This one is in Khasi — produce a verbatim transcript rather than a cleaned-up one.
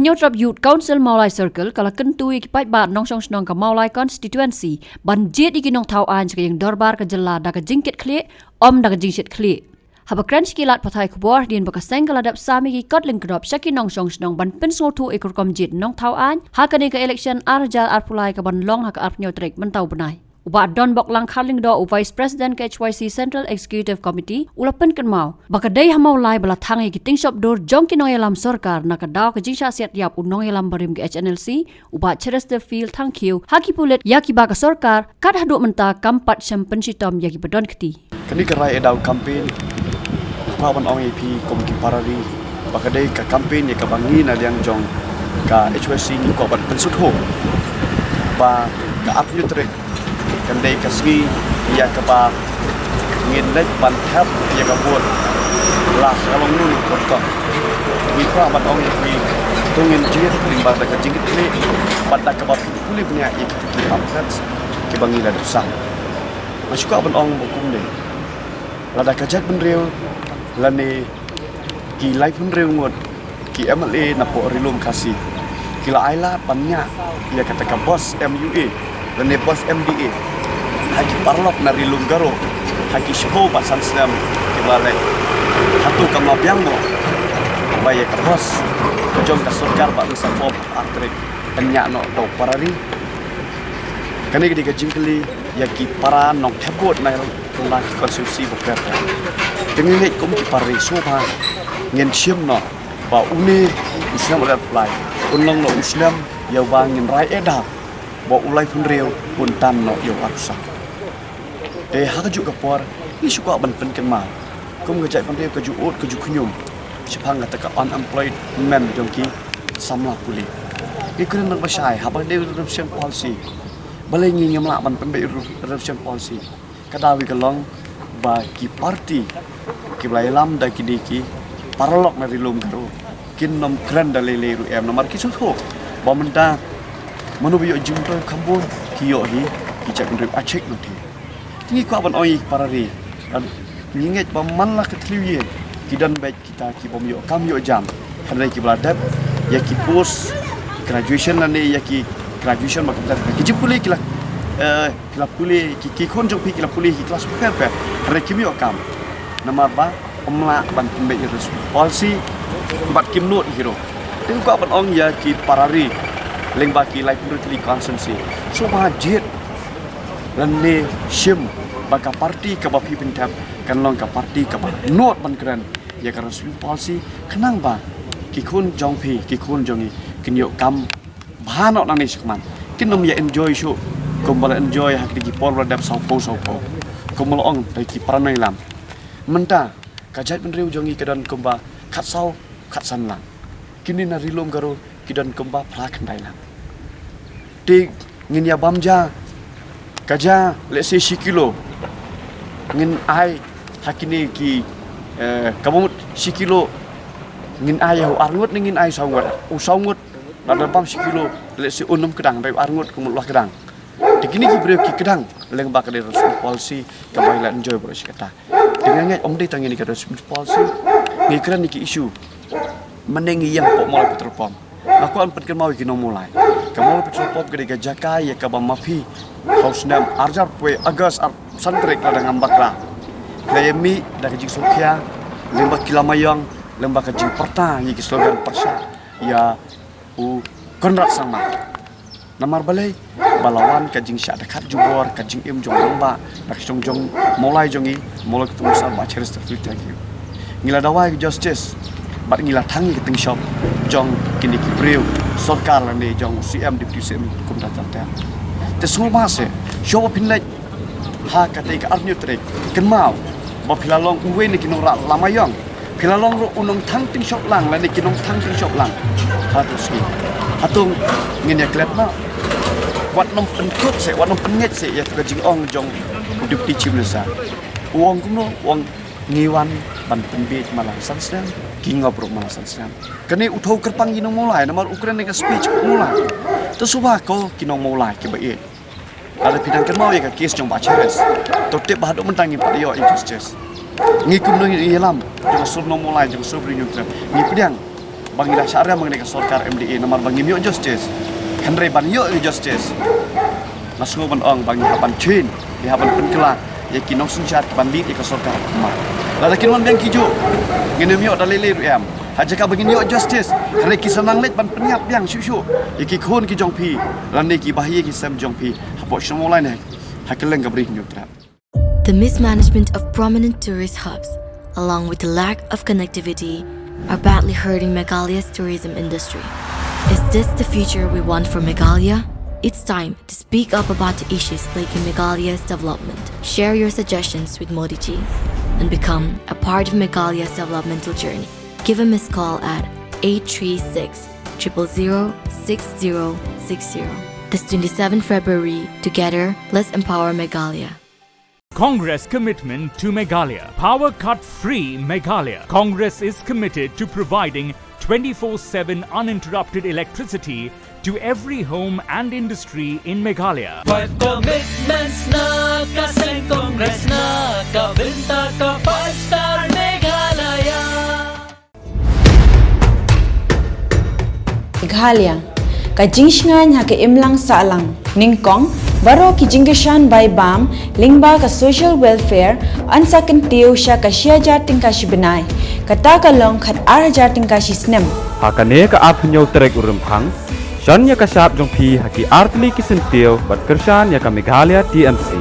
Hynñiewtrep Youth Council Mawlai Circle ka la kyntu ïa ki paidbah nongshong shnong ka Mawlai Constituency ban jied ïa ki nongthaw aiñ sha ka ïing dorbar ka jylla da ka jingkitkhlieh, ym da ka jingshitkhlieh. Haba kren sha ki lad pathai khubor hadien ba ka seng ka la dep sam ïa ki kot lyngkdop sha ki nongshong shnong ban pynsngewthuh ïa ka rukom jied nongthaw aiñ ha kane ka election ar hajar arphew lai kaban long ha ka arphew hynñiew tarik mynta u bnai. U Bah Donbok Langkhar Lyngdoh, u Vice President ka H Y C Central Executive Committee, u la pynkynmaw ba ka dei ha Mawlai ba la thang ïa ki tyngshop dur jong ki nongïalam sorkar na ka daw ka jingshah siat ïap u nongïalam barim ka H N L C, u Bah Cheristerfield Thangkhiew, ha ki pulit ïa kiba ka sorkar kat haduh mynta kam pat shym pynshitom ïa kiba don kti. Kane ka rai ïa daw campaign, nga kwah ban ong ïa phi kum ki para ri ba ka dei ka campaign ïa kaba ngi na liang jong ka H Y C ngi kwah ban pynsngewthuh ba ka arphew hynñiew tarik kan dei ka sngi ïa kaba ngin leit ban thep ïa ka vote la ka long nu ni por. Ngi kwah ban ong ïa phi to ngin jied lyngba da ka jingkitkhlieh bad da kaba pule bniah ïa ki pamphlets kiba ngi la dep sam. Nga shu kwah ban ong ba kumne, lada ka jaitbynriew lane ki laiphew hynriew ngut ki M L A na poh Ri Lum Khasi ki la ailad ban ñiah ïa kata ka bus M U A lane bus M D A ha ki paralok na Ri Lum Garo ha ki shiphew bad san snem kiba la leit, hato kam la biang mo ba ïa ka bus jong ka sorkar ba ngi sa form ar tarik kan ñiah noh da u para ri? Kane ka dei ka jingkylli ïa ki para nongthep vote na la ki constituency ba pher pher. Te ngi ngeit kum ki para ri sngewbha ngin shim noh ba une u snem u la plie un long noh u snem ïa uba ngin rai ïa da ba u laiphew hynriew un tan noh ïa u arphew saw. Te ha kajuh ka por ngi shu kwah ban pynkynmaw kum ka jaitbynriew ka ju ud ka ju khñium shaphang kata ka unemployment jong ki samla pule. Ngi kren ba shai haba dei reservation policy. Balei ngi ngim lah ban pynbeit reservation policy? Ka daw ka long ba ki party kiba la ïalam da kine ki paralok na Ri Lum Garo kin nym kren da lei lei ruh em, namar ki sngewthuh ba mynta mano ba ïoh jingmyntoi kham bun ki ïoh hi ki jaitbynriew Achik Nongthieh. Te ngi kwah ban ong ïa ki para ri, ngi ngeit ba man la ka thliew ïing ki don beit kita ki bym ïoh kam ïoh jam, hynrei kiba la dep ïa ki post graduation lane ïa ki graduation ba kumta ki jingpule ki la, eh, ki la pule, ki, ki khun jong phi ki la pule ki klas pher pher, hynrei kim ïoh kam namar ba ym lah ban pynbeit ïa reservation policy bad kim nud hi ruh. Te ngi kwah ban ong ïa ki para ri lyngba ki laiphew hynriew tylli constituency, sngewbha jied lane shim ba ka party kaba phi pynthep kan long ka party kaba nud ban kren ïa ka reservation policy, khnang ba ki khun jong phi ki khun jong ngi kin ïoh kam bha noh nangne shakhmat, kin nym ïa enjoy shuh kumba la enjoy ha kine ki por ba la dep sawphew sawphew. Kumba la ong da ki para nongïalam, mynta ka jaitbynriew jong ngi ka don kumba khatsaw khatsan lang. Kine na Ri Lum Garo ki don kumba phra khyndai lang. Te ngin ïa bam ja ka ja, let's say, shi kilo, ngin ai ha kine ki, eh, ka mut shi kilo ngin ai ha u arngut ne ngin ai saw ngut? U saw ngut lada bam shi kilo, let's say, un ym kdang, hynrei u arngut ka mut u la kdang. Te kine ki briew ki kdang lyngba ka dei reservation policy kaba la enjoy baroh shi katta. Te nga ngeit ym dei tang ïa kane ka reservation policy, ngi kren ïa ki issue. Mynne ngi ïeng hapoh Mawlai Petrol Pump, nga kwah ban pynkynmaw ïa ki nong Mawlai, ka Mawlai Petrol Pump ka dei ka jaka ïa kaba ma phi ha u snem ar hajar arphew August, ar, san tarik lada ngam bakla, la ïa mih da ka jingsngewkhia lyngba ki lama ïong, lyngba ka jingpyrta ïa ki slogan pyrshah ïa u Conrad Sangma. Namar balei? Ba la wan ka jingshah dkhot jubor, ka jingim jong u rangbah na ka shnong jong Mawlai jong ngi, Mawlai Kynthei Mawsar Bah Cheristerfield Thangkhiew. Ngi la dawa ïa ka justice bad ngi la thang ïa ka tyngshop jong kine ki briew sorkar lane jong u C M, Deputy C M kumta ter ter. Te sngewbha seh, shuwa ba phin leit ha katei ka arphew hynñiew tarik, kynmaw ba phi la long uwei na ki nongrah lama ïong, phi la long ruh u nongthang tyngshop lang lane ki nongthang tyngshop lang ha tu sngi. Hato ngin ïa klet noh? Wat nym pynkut seh, wat nym pynngeit seh ïa ka jingong jong u Deputy Chief Minister. U ong kumno? U ong ngi wan ban pynbieit man la san snem, ki ngop ruh man la san snem. Kane u thew kyrpang ïa ki nong Mawlai namar u kren ïa ka speech Mawlai. Te sngewbha ko ki nong Mawlai kiba ïeit, lada phi dang kynmaw ïa ka case jong Bah Cheris, to tip ba haduh mynta ngim pat ïoh ïa justice. Ngi kumno ngi ïalam jong ka sur nong Mawlai, jong ka sur briew ngi pdiang. Ba ngi la shah riam ba ngi ka sorkar M D A namar ba ngim ïoh justice. Hynrei ban ïoh justice, nga sngew ban ong ba ngi hap ban change, ngi hap ban pynkylla ïa ki nongsynshar ki ban lead ïa ka sorkar. Lada kin wan biang ki juh, ngin ym ïoh da lei lei ruh em. Ha jaka ba ngin ïoh justice, hynrei ki sa nang leit ban pynïap biang shuh shuh ïa ki khun ki jong phi, lane ki bahaïing ki sem jong phi hapoh Shnong Mawlai ne ha kylleng ka Bri Hynñiewtrep. The mismanagement of prominent tourist hubs, along with the lack of connectivity, are badly hurting Meghalaya's tourism industry. Is this the future we want for Meghalaya? It's time to speak up about the issues plaguing Meghalaya's development. Share your suggestions with Modi ji and become a part of Meghalaya's developmental journey. Give a missed call at eight three six, triple zero, six zero six zero. This twenty-seventh February, together, let's empower Meghalaya. Congress commitment to Meghalaya. Power cut free Meghalaya. Congress is committed to providing twenty-four seven uninterrupted electricity to every home and industry in Meghalaya. Five commitments na ka seng Congress na ka bynta ka five star Meghalaya. Meghalaya, ka jingshngaiñ ha ka imlang sahlang. Nyngkong, baroh ki jingkyrshan bai bam lyngba ka social welfare yn sa kyntiew sha ka shi hajar tyngka shi bnai, kata ka long khat ar hajar tyngka shi snem. Ha kane ka arphew hynñiew tarik u Rymphang, shon ïa ka shap jong phi ha ki artylli ki syntiew bad kyrshan ïa ka Meghalaya T M C.